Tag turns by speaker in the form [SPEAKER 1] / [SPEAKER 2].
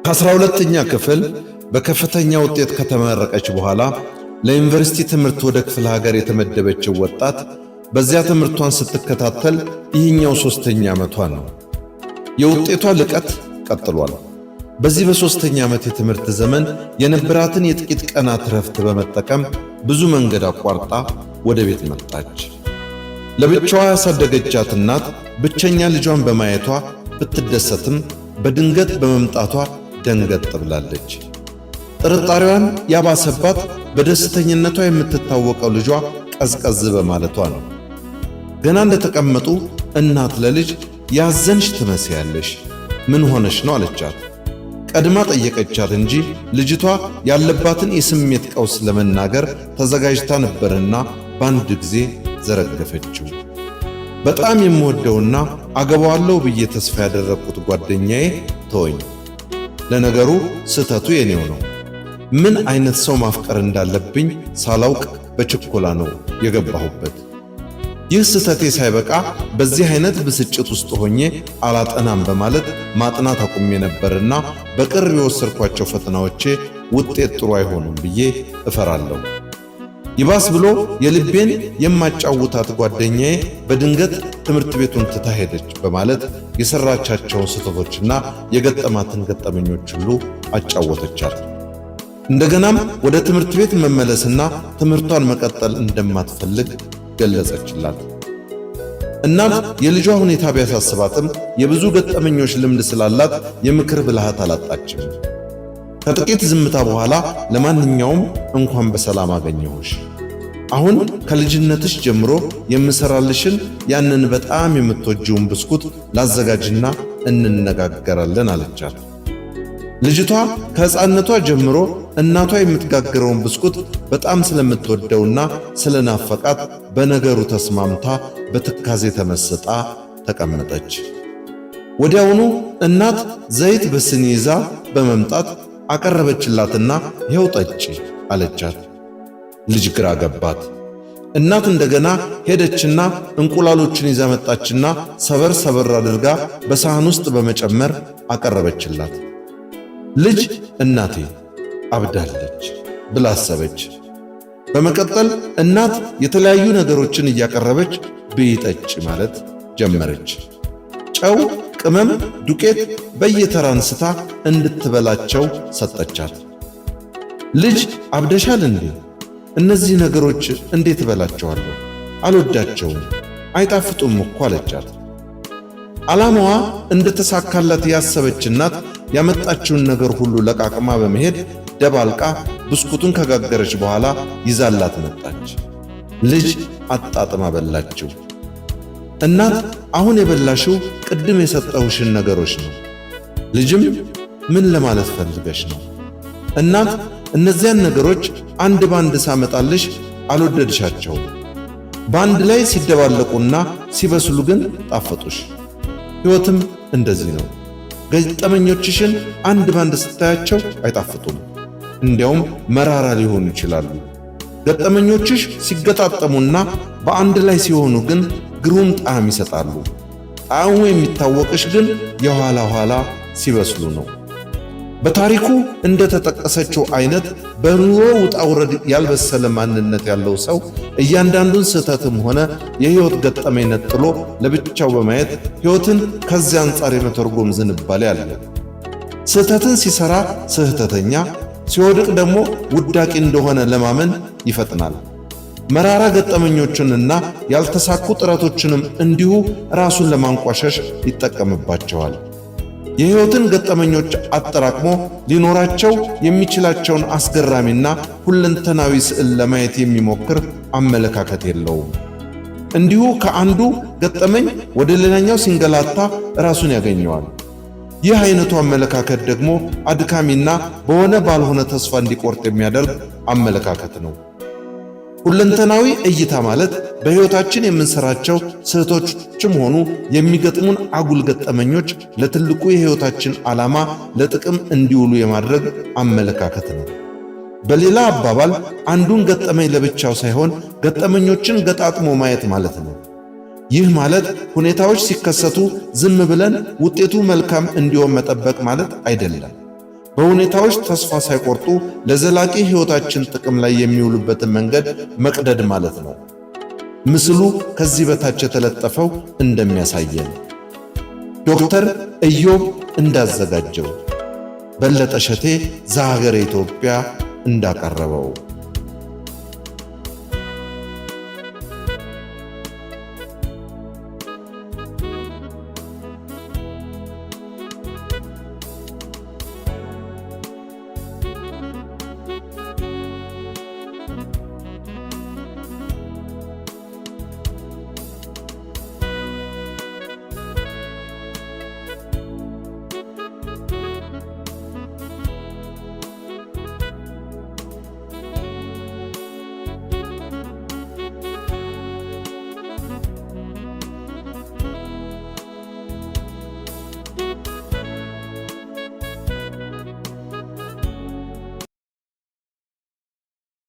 [SPEAKER 1] ከ12ኛ ክፍል በከፍተኛ ውጤት ከተመረቀች በኋላ ለዩኒቨርሲቲ ትምህርት ወደ ክፍለ ሀገር የተመደበችው ወጣት በዚያ ትምህርቷን ስትከታተል ይህኛው ሦስተኛ ዓመቷ ነው። የውጤቷ ልቀት ቀጥሏል። በዚህ በሦስተኛ ዓመት የትምህርት ዘመን የነበራትን የጥቂት ቀናት ረፍት በመጠቀም ብዙ መንገድ አቋርጣ ወደ ቤት መጣች። ለብቻዋ ያሳደገቻት እናት ብቸኛ ልጇን በማየቷ ብትደሰትም በድንገት በመምጣቷ ደንገጥ ብላለች። ጥርጣሬዋን ያባሰባት በደስተኝነቷ የምትታወቀው ልጇ ቀዝቀዝ በማለቷ ነው። ገና እንደተቀመጡ እናት ለልጅ ያዘንሽ ትመስያለሽ፣ ምን ሆነሽ ነው አለቻት። ቀድማ ጠየቀቻት እንጂ ልጅቷ ያለባትን የስሜት ቀውስ ለመናገር ተዘጋጅታ ነበርና በአንድ ጊዜ ዘረገፈችው። በጣም የምወደውና አገባዋለሁ ብዬ ተስፋ ያደረግኩት ጓደኛዬ ተወኝ። ለነገሩ ስህተቱ የኔው ነው። ምን አይነት ሰው ማፍቀር እንዳለብኝ ሳላውቅ በችኮላ ነው የገባሁበት። ይህ ስህተቴ ሳይበቃ በዚህ አይነት ብስጭት ውስጥ ሆኜ አላጠናም በማለት ማጥናት አቁሜ ነበርና በቅርብ የወሰድኳቸው ፈተናዎቼ ውጤት ጥሩ አይሆኑም ብዬ እፈራለሁ። ይባስ ብሎ የልቤን የማጫውታት ጓደኛዬ በድንገት ትምህርት ቤቱን ትታ ሄደች በማለት የሰራቻቸውን ስህተቶችና የገጠማትን ገጠመኞች ሁሉ አጫወተቻት። እንደገናም ወደ ትምህርት ቤት መመለስና ትምህርቷን መቀጠል እንደማትፈልግ ገለጸችላት። እናት የልጇ ሁኔታ ቢያሳስባትም የብዙ ገጠመኞች ልምድ ስላላት የምክር ብልሃት አላጣችም። ከጥቂት ዝምታ በኋላ ለማንኛውም እንኳን በሰላም አገኘሁሽ፣ አሁን ከልጅነትሽ ጀምሮ የምሰራልሽን ያንን በጣም የምትወጂውን ብስኩት ላዘጋጅና እንነጋገራለን አለቻት። ልጅቷ ከሕፃንነቷ ጀምሮ እናቷ የምትጋግረውን ብስኩት በጣም ስለምትወደውና ስለናፈቃት በነገሩ ተስማምታ በትካዜ ተመስጣ ተቀመጠች። ወዲያውኑ እናት ዘይት በስኒ ይዛ በመምጣት አቀረበችላትና ይኸው ጠጪ አለቻት። ልጅ ግራ ገባት። እናት እንደገና ሄደችና እንቁላሎችን ይዛ መጣችና ሰበር ሰበር አድርጋ በሳህን ውስጥ በመጨመር አቀረበችላት። ልጅ እናቴ አብዳለች ብላ አሰበች። በመቀጠል እናት የተለያዩ ነገሮችን እያቀረበች ብይ ጠጪ ማለት ጀመረች። ጨው፣ ቅመም፣ ዱቄት በየተራ አንስታ እንድትበላቸው ሰጠቻት። ልጅ አብደሻል እንዴ? እነዚህ ነገሮች እንዴት እበላቸዋለሁ? አልወዳቸውም፣ አይጣፍጡም እኮ አለቻት። ዓላማዋ እንደተሳካላት ያሰበች እናት ያመጣችውን ነገር ሁሉ ለቃቅማ በመሄድ ደባልቃ ብስኩቱን ከጋገረች በኋላ ይዛላት መጣች። ልጅ አጣጥማ በላችው። እናት አሁን የበላሽው ቅድም የሰጠሁሽን ነገሮች ነው። ልጅም ምን ለማለት ፈልገሽ ነው? እናት እነዚያን ነገሮች አንድ ባንድ ሳመጣልሽ አልወደድሻቸውም። በአንድ ላይ ሲደባለቁና ሲበስሉ ግን ጣፈጡሽ። ሕይወትም እንደዚህ ነው። ገጠመኞችሽን አንድ ባንድ ስታያቸው አይጣፍጡም፣ እንዲያውም መራራ ሊሆኑ ይችላሉ። ገጠመኞችሽ ሲገጣጠሙና በአንድ ላይ ሲሆኑ ግን ግሩም ጣዕም ይሰጣሉ። ጣዕሙ የሚታወቅሽ ግን የኋላ ኋላ ሲበስሉ ነው። በታሪኩ እንደተጠቀሰችው አይነት በኑሮ ውጣ ውረድ ያልበሰለ ማንነት ያለው ሰው እያንዳንዱን ስህተትም ሆነ የሕይወት ገጠመኝ ነጥሎ ለብቻው በማየት ሕይወትን ከዚያ አንጻር የመተርጎም ዝንባሌ አለ። ስህተትን ሲሰራ ስህተተኛ፣ ሲወድቅ ደግሞ ውዳቂ እንደሆነ ለማመን ይፈጥናል። መራራ ገጠመኞችንና ያልተሳኩ ጥረቶችንም እንዲሁ ራሱን ለማንቋሸሽ ይጠቀምባቸዋል። የሕይወትን ገጠመኞች አጠራቅሞ ሊኖራቸው የሚችላቸውን አስገራሚና ሁለንተናዊ ስዕል ለማየት የሚሞክር አመለካከት የለውም። እንዲሁ ከአንዱ ገጠመኝ ወደ ሌላኛው ሲንገላታ ራሱን ያገኘዋል። ይህ አይነቱ አመለካከት ደግሞ አድካሚና በሆነ ባልሆነ ተስፋ እንዲቆርጥ የሚያደርግ አመለካከት ነው። ሁለንተናዊ እይታ ማለት በሕይወታችን የምንሰራቸው ስህተቶችም ሆኑ የሚገጥሙን አጉል ገጠመኞች ለትልቁ የሕይወታችን ዓላማ ለጥቅም እንዲውሉ የማድረግ አመለካከት ነው። በሌላ አባባል አንዱን ገጠመኝ ለብቻው ሳይሆን ገጠመኞችን ገጣጥሞ ማየት ማለት ነው። ይህ ማለት ሁኔታዎች ሲከሰቱ ዝም ብለን ውጤቱ መልካም እንዲሆን መጠበቅ ማለት አይደለም። በሁኔታዎች ተስፋ ሳይቆርጡ ለዘላቂ ሕይወታችን ጥቅም ላይ የሚውሉበትን መንገድ መቅደድ ማለት ነው። ምስሉ ከዚህ በታች የተለጠፈው እንደሚያሳየን ዶክተር ኢዮብ እንዳዘጋጀው፣ በለጠ ሸቴ ዘሀገረ ኢትዮጵያ እንዳቀረበው።